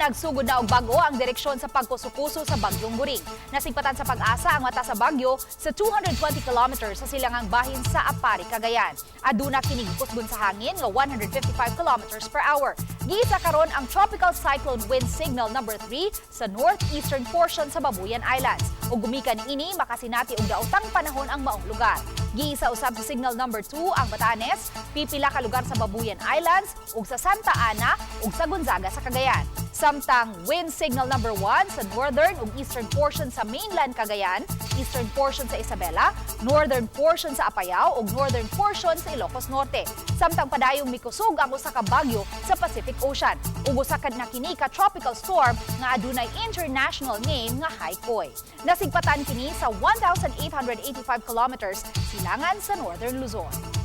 Nagsugod na og bag-o ang direksyon sa pagkusukuso sa Bagyong Goring. Nasigpatan sa Pag-asa ang mata sa bagyo sa 220 kilometers sa silangang bahin sa Aparri, Cagayan. Aduna kini gikusgon sa hangin nga 155 kilometers per hour. Giisa karon ang Tropical Cyclone Wind Signal number 3 sa northeastern portion sa Babuyan Islands. Ug gumikan niini, makasinati og daotang panahon ang maong lugar. Giisa usab sa signal number 2 ang Batanes, pipila ka lugar sa Babuyan Islands ug sa Santa Ana ug sa Gonzaga sa Cagayan. Samtang wind signal number 1 sa northern ug eastern portion sa mainland Cagayan, eastern portion sa Isabela, northern portion sa Apayao ug northern portion sa Ilocos Norte. Samtang padayong mikusog ang usa ka bagyo sa Pacific Ocean. Ug usa ka na kini ka tropical storm nga adunay international name nga Haikui. Nasigpatan kini sa 1,885 kilometers silangan sa Northern Luzon.